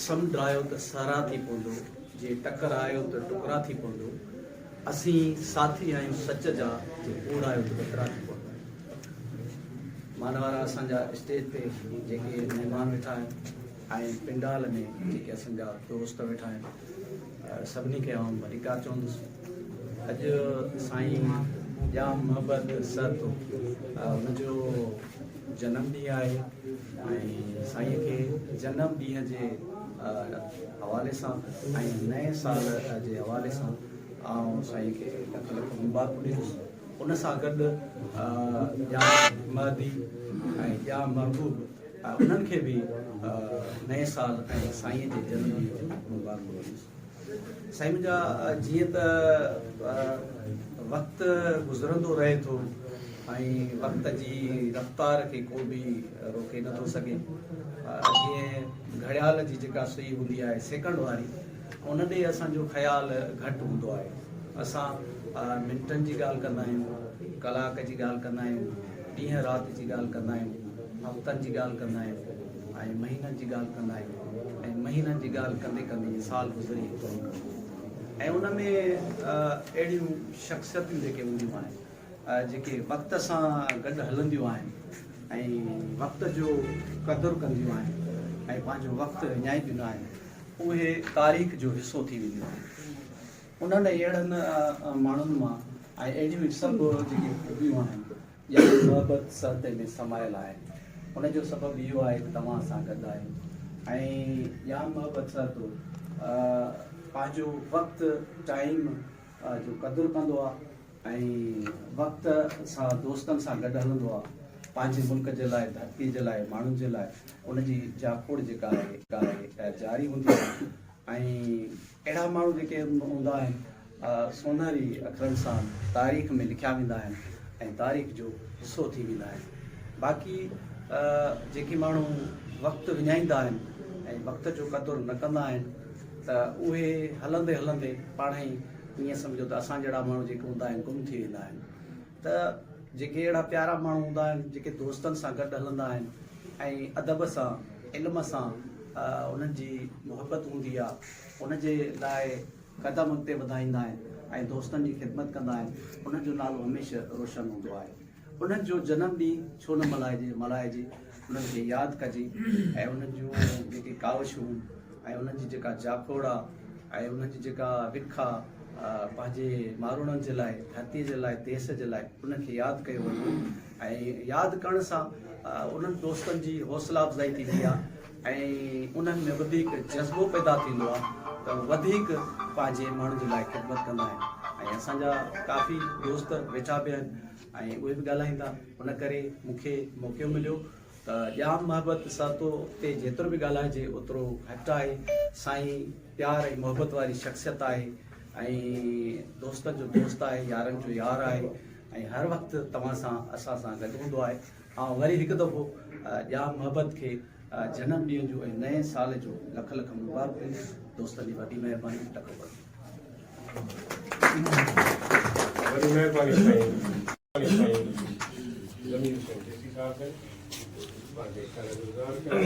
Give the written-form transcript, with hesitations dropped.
سمنڊ آيو ته صحرا ٿي پوندو، جي ٽڪر آيو ته ٽڪرا ٿي پوندو، اسين ساٿي آهيون سچ جا، جي ڪوڙ آيو ته ٻڪرا ٿي پوندو. مانوارا اسان جا اسٽيج تي جيڪي مهمان ويٺا آهن ۽ پنڊال ۾ جيڪي اسان جا دوست ويٺا آهن سڀني کي آئون ڀليڪار چوندس. اڄ سائين ڄام محبت سهتو ان جو جنم ڏينهن آهي ۽ سائين کي جنم ڏينهن جي حوالي سان ۽ نئين سال جي حوالي سان آئون سائين کي لک لک مبارڪون ڏيندس. ان سان گڏ ڄام مهدي ۽ ڄام محبوب انهن کي به نئين سال ۽ سائين جي جنم ڏينهن جون مبارڪون ڏيندس. سائين منهنجا جيئن ته وقت گذرندو رهي ٿو ۽ وقت جي رفتار کي ڪو به روڪي نٿو سگهي. جيئن گهڙيال جي جيڪا سئي هوندي آهي سيڪنڊ واري ان ڏي اسان جو خيال گهٽ هوندو آهي. اسان منٽن جي ڳالهه ڪندا آهيون، ڪلاڪ جي ڳالهه ڪندا آهيون، ڏينهن رات جي ڳالهه ڪندا آهيون، هفتن جي ڳالهه ڪندا آهيون ۽ مهينن جي ڳالهه ڪندا آهيون ۽ مهينن جي ڳالهه ڪندي ڪندي سال گذري ويندو آهي ۽ ان ۾ اهڙيون شخصيتون جيڪي هونديون آهن جيڪي وقت سان گڏ هلنديون آهن ۽ وقت جو قدر ڪنديون آهن ۽ پنهنجو وقت وڃائينديون نه آهن اهي تاريخ جو حصو ٿي وينديون آهن. انهن اهڙن ماڻهن مان ۽ اهڙيون سڀ جيڪي خوبيون آهن يا محبت سرتي ۾ سمايل آهن ان جو سبب اهو آهي ته توهان سان گڏ آهيو ۽ ڄام محبت سهتو پنهنجو وقت ٽائيم جو قدر ڪندو آهي ۽ وقت سان دوستن سان گڏ هلندو آ پنهنجي ملڪ جي لاء ڌرتي جي لاء ماڻهن جي لاء ان جي جاکوڙ جيڪا آهي جاري هوندي آهي ۽ اهڙا ماڻهو جيڪي هوندا آهن سونهري اکرن سان تاريخ ۾ لکيا ويندا آهن ۽ تاريخ جو حصو ٿي ويندا آهن باقي جيڪي ماڻهو وقت وڃائيندا آهن ۽ وقت جو قدر نه ڪندا آهن ته اهي هلندي هلندي پاڻ ئي ائين سمجهو ته اسان جهڙا ماڻهو جيڪي هوندا آهن گم ٿي ويندا آهن ته جيڪي اهڙا پيارا ماڻهو هوندا آهن جيڪي دوستن سان گڏ هلندا آهن ۽ ادب سان علم سان انهن جي محبت هوندي آهي ان جي لاء قدم اڳتي وڌائيندا آهن ۽ دوستن جي خدمت ڪندا آهن انهن جو نالو هميشه روشن هوندو آهي انهن جو جنم ڏينهن ڇو نه ملهائجي ملهائجي انهن کي ياد ڪجي ۽ انهن جون جيڪي ڪاوشون ۽ انهن جي جيڪا جاکوڙ آ ۽ انهن جي جيڪا وک آ پنهنجي ماروئڙن جي لاء ڌرتي جي لاء ديس جي لاء انهن کي ياد ڪيو وڃي ۽ ياد ڪرڻ سان انهن دوستن جي حوصلا افزائي ٿيندي آ ۽ انهن ۾ وڌيڪ جذبو پيدا ٿيندو آ ته وڌيڪ پنهنجي ماڻهن جي لاء خدمت ڪندا آهن ۽ اسان جا ڪافي دوست ويٺا به آهن ۽ اهي به ڳالهائيندا ان ڪري مون کي موقعو مليو ته ڄام محبت سهتو تي جيترو به ڳالهائجي اوترو گهٽ آهي. سائين پيار ۽ محبت واري شخصيت آهي ۽ دوستن جو دوست آهي يارن جو يار آهي ۽ هر وقت توهان سان اسان سان گڏ هوندو آهي. آئون وري هڪ دفعو ڄام محبت کي جنم ڏينهن جو ۽ نئين سال جو لک لک مبارڪون ڏيندس. دوستن جي وڏي مهرباني لک پڙ. وڏي مهرباني سائين. سائين ضمير حسين جيسي صاحب جن پنهنجي خيال جو اظهار ڪيو.